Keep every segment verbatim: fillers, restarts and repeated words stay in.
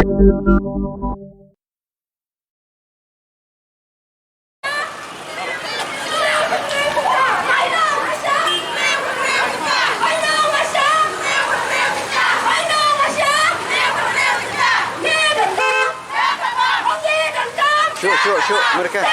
Shu, shu, shu, mereka.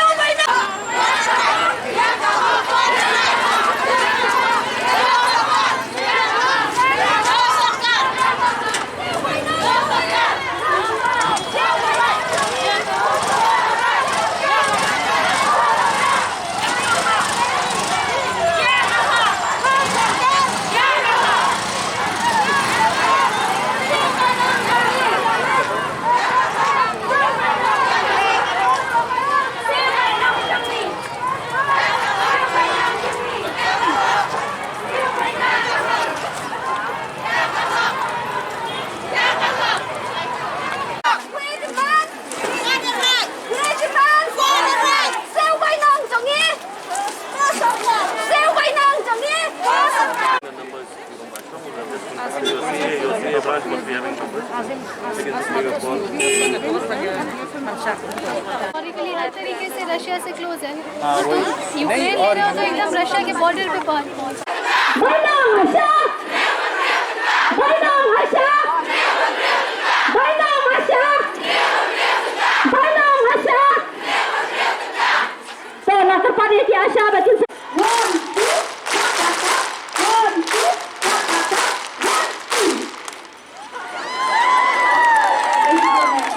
Historically हर तरीके से रशिया से क्लोज है। हाँ, तो वही। तुम यूक्रेन ले रहे हो तो एकदम रशिया के बॉर्डर पे पहुंच पहुंच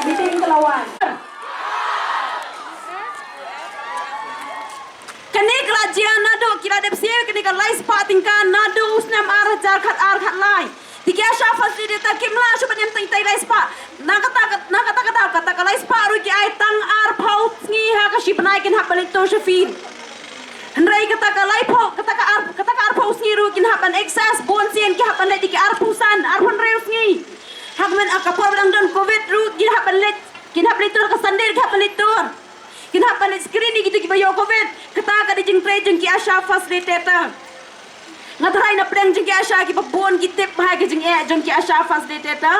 Meeting ka la wan. Kane ka la jia naduh ki la dep siew kane ka lai spah tyngka naduh u snem ar hajar khat ar khat lai. Te ki ASHA facilitator kim lah shuh ban im tang tei lai spah. Na kata ka, na kata ka daw kata ka lai spah ruh ki ai tang arphew sngi ha ka shi bnai kin hap ban leit tur sha field. Hynrei kata ka laiphew, kata ka ar, kata ka arphew sngi ruh kin hap ban access, bun sien ki hap ban leit ki arphew san, arphew hynriew sngi. Hap ban, ha ka por ba dang don covid ruh kin hap ban leit, kin hap leit tur ka Sunday, kin hap ban leit tur. Kin hap ban leit screen ïa kito kiba ïoh covid. Kata ka dei jingtrei jong ki ASHA facilitator. Nga tharai na pdeng jong ki ASHA kiba bun ki tip bha ïa ka jingeh jong ki ASHA facilitator.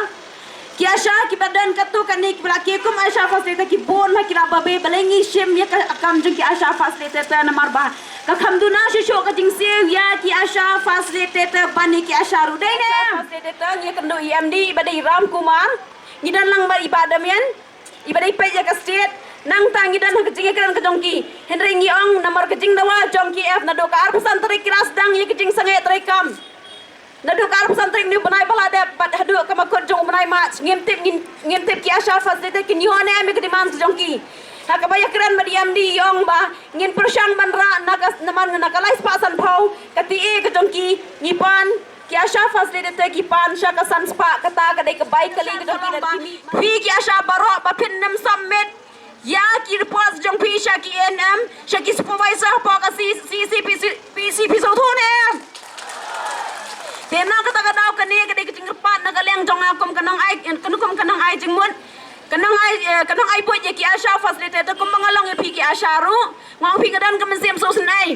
Ki ASHA kiba don katto katne kiba la kiew kum ASHA facilitator ki bun bha ki la babe, balei ngi shim ïa ka kam jong ki ASHA facilitator namar ba ka kham duna shuh shuh ka jingsiew ïa ki ASHA facilitator ban ïa ki ASHA ruh. Dei ne em? Facilitator ngi kynduh ïa i MD iba dei i Ram Kumar, ngi don lang bad i Bah Damian iba dei peit ïa ka state, nangta ngi don ha ka jingïakren ka jong ki. Hynrei ngi ong namar ka jingdawa jong ki F naduh ka arphew san tarik ki la sdang ïa ka jingsangeh treikam. Naduh ka arphew san tarik une u bnai ba la dep bad haduh ka makut jong u bnai March ngim tip, ngim, ngim tip ki ASHA facilitator kin ïoh ne em ïa ka demand ka jong ki. Ha kaba ïakren bad i MD i ong ba ngin pyrshang ban rah na ka, na man, na ka lai spah sanphew ka TA ka jong ki, ngi pan ki ASHA facilitator ki pan sha ka san spah, kata ka dei ka bai kali ka jong ki. Phi ki ASHA baroh ba phin nym submit ïa ki report jong phi sha ki ANM, sha ki supervisor hapoh ka C, C, C, P C, P C, phi sngewthuh ne em? Te na kata ka daw kane ka dei ka jingkyrpad na ka liang jong nga kum ka nongai, kum ka nongai jingmut, ka nongai, eh, ka nongai buit ïa ki ASHA facilitator kumba nga long ïa phi ki ASHA ruh, nga ong phi nga don ka mynsiem sngewsynei.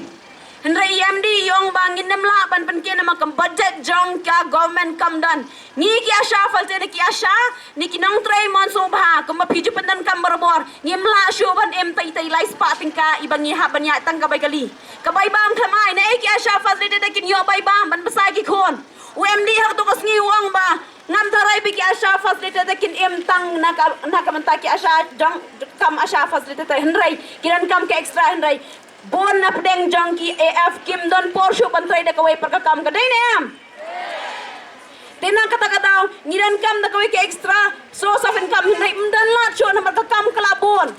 Hynrei i MD i ong ba ngin nym lah ban pynkhih namar ka budget jong ka government kam don. Ngi ki ASHA facilitator ne ki ASHA ne ki nongtrei mon sngewbha kumba phi ju pyndonkam barabor. Ngim lah shuh ban im tei tei lai spah tyngka iba ngi hap ban ïaid tang ka bai kali. Ka bai bam khlem ai, naei ki ASHA facilitator kin ïoh bai bam ban bsa ki khun. U MD ha kato ka sngi u ong ba ngam tharai ba ki ASHA facilitator kin im tang na ka, na ka bynta ki ASHA jong kam ASHA facilitator hynrei ki donkam ka extra hynrei bun na pdeng jong ki AF kim don por shuh ban trei da kawei pat ka kam, ka dei ne em? Te na kata ka daw ngi donkam da kawei ka extra source of income hynrei ym don lad shuh namar ka kam ka la bun.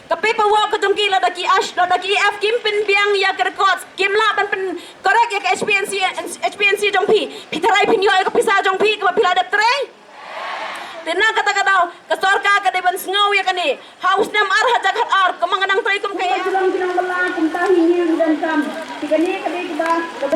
Ka paperwork ka jong ki lada ki ASH, lada ki AF kim pynbiang ïa ka records, kim lah ban pyn correct ïa ka HPNC, HPNC jong phi. Phi tharai phin ïoh ïa ka pisa jong phi kaba phi la dep trei? Te na kata ka daw ka sorkar ka dei ban sngew ïa kane. Ha u snem ar hajar khat ar, kumba nga dang trei kum ka ïa. Kumta hi ngi donkam. Te kane ka dei kaba, kaba